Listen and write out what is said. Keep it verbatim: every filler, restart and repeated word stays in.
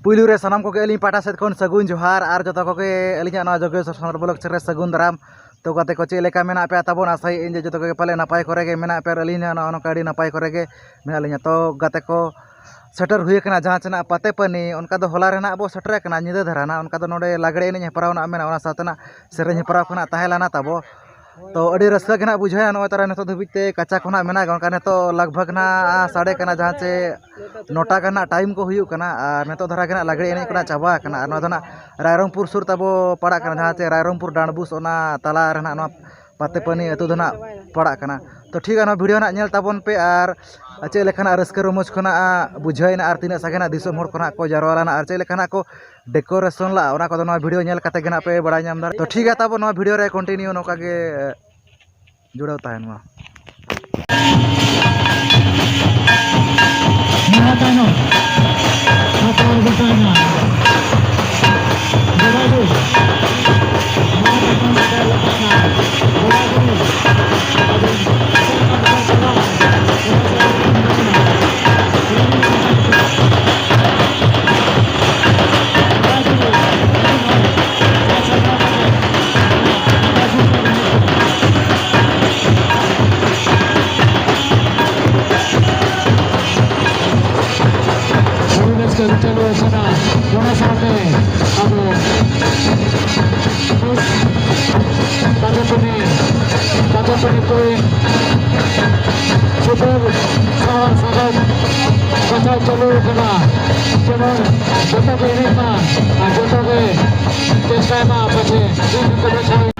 ᱯᱩᱭᱞᱩ ᱨᱮ ᱥᱟᱱᱟᱢ ᱠᱚᱜᱮ ᱟᱹᱞᱤᱧ ᱯᱟᱦᱴᱟ ᱥᱮᱫ ᱠᱷᱚᱱ ᱥᱟᱹᱜᱩᱱ ᱡᱚᱦᱟᱨ, ᱟᱨ ᱡᱚᱛᱚ ᱠᱚᱜᱮ ᱟᱹᱞᱤᱧᱟᱜ ᱱᱚᱣᱟ ᱡᱳᱜᱮᱥ ᱥᱚᱢᱟᱨ ᱵᱞᱚᱜ ᱨᱮ ᱥᱟᱹᱜᱩᱱ ᱫᱟᱨᱟᱢ᱾ ᱛᱚ ᱜᱟᱛᱮ ᱠᱚ, ᱪᱮᱫ ᱞᱮᱠᱟ ᱢᱮᱱᱟᱜ ᱯᱮᱭᱟ ᱛᱟᱵᱚᱱ? ᱟᱥᱟᱭᱮᱫ ᱟᱹᱧ ᱡᱮ ᱡᱚᱛᱚ ᱠᱚᱜᱮ ᱯᱟᱞᱮ ᱱᱟᱯᱟᱭ ᱠᱚᱨᱮ ᱜᱮ ᱢᱮᱱᱟᱜ ᱯᱮᱭᱟ, ᱟᱨ ᱟᱹᱞᱤᱧ ᱦᱚᱸ ᱱᱚᱜᱼᱚ ᱱᱚᱝᱠᱟ ᱟᱹᱰᱤ ᱱᱟᱯᱟᱭ ᱠᱚᱨᱮ ᱜᱮ ᱢᱮᱱᱟᱜ ᱞᱤᱧᱟ᱾ ᱛᱚ ᱜᱟᱛᱮ ᱠᱚ, ᱥᱮᱴᱮᱨ ᱦᱩᱭ ᱟᱠᱟᱱᱟ ᱡᱟᱦᱟᱸ ᱪᱮ ᱱᱟᱜ ᱯᱟᱛᱮ ᱯᱟᱹᱱᱤ, ᱚᱱᱠᱟ ᱫᱚ ᱦᱚᱞᱟ ᱨᱮ ᱱᱟᱜ ᱵᱚ ᱥᱮᱴᱮᱨ ᱟᱠᱟᱱᱟ, ᱧᱤᱫᱟᱹ ᱫᱷᱟᱨᱟ ᱱᱟᱜ, ᱚᱱᱠᱟ ᱫᱚ ᱱᱚᱰᱮ ᱞᱟᱜᱽᱲᱮ ᱮᱱᱮᱡ ᱦᱮᱯᱨᱟᱣ ᱱᱟᱜ ᱢᱮᱱᱟᱜᱼᱟ, ᱚᱱᱟ ᱥᱟᱶᱛᱮ ᱱᱟᱜ ᱥᱮᱨᱮᱧ ᱦᱮᱯᱨᱟᱣ ᱠᱚ ᱱᱟᱜ ᱛᱟᱦᱮᱸ ᱞᱮᱱᱟ ᱛᱟᱵᱚ᱾ ᱛᱚ ᱟᱹᱰᱤ ᱨᱟᱹᱥᱠᱟᱹ ᱜᱮ ᱱᱟᱜ ᱵᱩᱡᱷᱟᱹᱣᱮᱱᱟ ᱱᱚᱜᱼᱚᱭ ᱛᱟᱨᱟ ᱱᱤᱛᱚᱜ ᱫᱷᱟᱹᱵᱤᱡ ᱛᱮ ᱠᱟᱪᱟ ᱠᱚ ᱱᱟᱜ ᱢᱮᱱᱟᱜᱼᱟ, ᱚᱱᱠᱟ ᱱᱤᱛᱚᱜ ᱞᱟᱜᱽ ᱵᱷᱟᱜᱽ ᱱᱟᱜ ᱥᱟᱰᱮ ᱠᱟᱱᱟ ᱡᱟᱦᱟᱸ ᱪᱮ ᱱᱚᱴᱟ ᱜᱟᱱ ᱱᱟᱜ ᱴᱟᱭᱤᱢ ᱠᱚ ᱦᱩᱭᱩᱜ ᱠᱟᱱᱟ, ᱟᱨ ᱱᱤᱛᱚᱜ ᱫᱷᱟᱨᱟ ᱜᱮ ᱱᱟᱜ ᱞᱟᱜᱽᱲᱮ ᱮᱱᱮᱡ ᱠᱚ ᱱᱟᱜ ᱪᱟᱵᱟ ᱟᱠᱟᱱᱟ᱾ ᱟᱨ ᱱᱚᱣᱟ ᱫᱚ ᱱᱟᱜ ᱨᱟᱭᱨᱚᱝᱯᱩᱨ ᱥᱩᱨ ᱛᱟᱵᱚ ᱯᱟᱲᱟᱜ ᱠᱟᱱᱟ, ᱡᱟᱦᱟᱸ ᱪᱮ ᱨᱟᱭᱨᱚᱝᱯᱩᱨ ᱰᱟᱸᱰᱵᱩᱥ, ᱚᱱᱟ ᱛᱟᱞᱟ ᱨᱮ ᱱᱟᱜ ᱱᱚᱣᱟ ᱯᱟᱛᱮ ᱯᱟᱹᱱᱤ ᱟᱹᱛᱩ ᱫᱚ ᱱᱟᱜ ᱯᱟᱲᱟᱜ ᱠᱟᱱᱟ᱾ ᱛᱚ ᱴᱷᱤᱠ ᱜᱮᱭᱟ, ᱱᱚᱣᱟ ᱵᱷᱤᱰᱤᱭᱳ ᱱᱟᱜ ᱧᱮᱞ ᱛᱟᱵᱚᱱ ᱯᱮ, ᱟᱨ ᱪᱮᱫ ᱞᱮᱠᱟᱱᱟᱜ ᱨᱟᱹᱥᱠᱟᱹ ᱨᱚᱢᱚᱡᱽ ᱠᱷᱚᱱᱟᱜ ᱵᱩᱡᱷᱟᱹᱣ ᱮᱱᱟ, ᱟᱨ ᱛᱤᱱᱟᱹᱜ ᱥᱟᱸᱜᱮ ᱱᱟᱜ ᱫᱤᱥᱚᱢ ᱦᱚᱲ ᱠᱚ ᱱᱟᱜ ᱠᱚ ᱡᱟᱨᱣᱟ ᱞᱮᱱᱟ, ᱟᱨ ᱪᱮᱫ ᱞᱮᱠᱟᱱᱟᱜ ᱠᱚ ᱰᱮᱠᱳᱨᱮᱥᱚᱱ ᱞᱟᱜᱼᱟ, ᱚᱱᱟ ᱠᱚᱫᱚ ᱱᱚᱣᱟ ᱵᱷᱤᱰᱤᱭᱳ ᱧᱮᱞ ᱠᱟᱛᱮ ᱜᱮ ᱱᱟᱜ ᱯᱮ ᱵᱟᱲᱟᱭ ᱧᱟᱢ ᱫᱟᱲᱮᱭᱟᱜᱼᱟ᱾ ᱛᱚ ᱴᱷᱤᱠ ᱜᱮᱭᱟ, ᱛᱟᱵᱚ ᱱᱚᱣᱟ ᱵᱷᱤᱰᱤᱭᱳ ᱨᱮ ᱠᱚᱱᱴᱤᱱᱤᱭᱩ ᱱᱚᱝᱠᱟ ᱜᱮ ᱡᱩᱲᱟᱹᱣ ᱛᱟᱦᱮᱱ ᱢᱟ᱾ ᱱᱚᱣᱟ ᱛᱟᱭᱱᱚᱢ, ᱱᱚᱣᱟ ᱯᱚᱨ ᱜᱚᱴᱟᱭᱮᱱᱟ᱾ ᱡᱚᱜᱟᱡᱳᱜᱽ᱾ ᱱᱚᱣᱟ ᱛᱟᱭᱱᱚᱢ ᱜᱚᱴᱟᱭᱮᱱᱟ᱾ ᱡᱚᱜᱟᱡᱳᱜᱽ᱾ ᱯᱚᱨᱤᱵᱮᱥ ᱠᱚ ᱟᱹᱨᱩ ᱪᱟᱹᱞᱩ ᱟᱠᱟᱱᱟ᱾ ᱚᱱᱟ ᱥᱟᱶᱛᱮ ᱟᱵᱚ ᱯᱟᱛᱟᱯᱟᱹᱱᱤ, ᱯᱟᱛᱟᱯᱟᱹᱱᱤ ᱠᱚ ᱥᱩᱯᱩᱨ ᱥᱟᱶᱟᱨ ᱥᱟᱜᱟᱲ ᱠᱟᱛᱷᱟ ᱪᱟᱹᱞᱩ ᱟᱠᱟᱱᱟ᱾ ᱡᱮᱢᱚᱱ ᱡᱚᱛᱚ ᱜᱮ ᱮᱱᱮᱡ ᱢᱟ ᱟᱨ ᱡᱚᱛᱚ ᱜᱮ ᱪᱮᱥᱴᱟᱭ ᱢᱟ ᱯᱟᱪᱷᱮ ᱤᱧ ᱦᱚᱸᱠᱚ ᱵᱟᱪᱷᱟᱣ᱾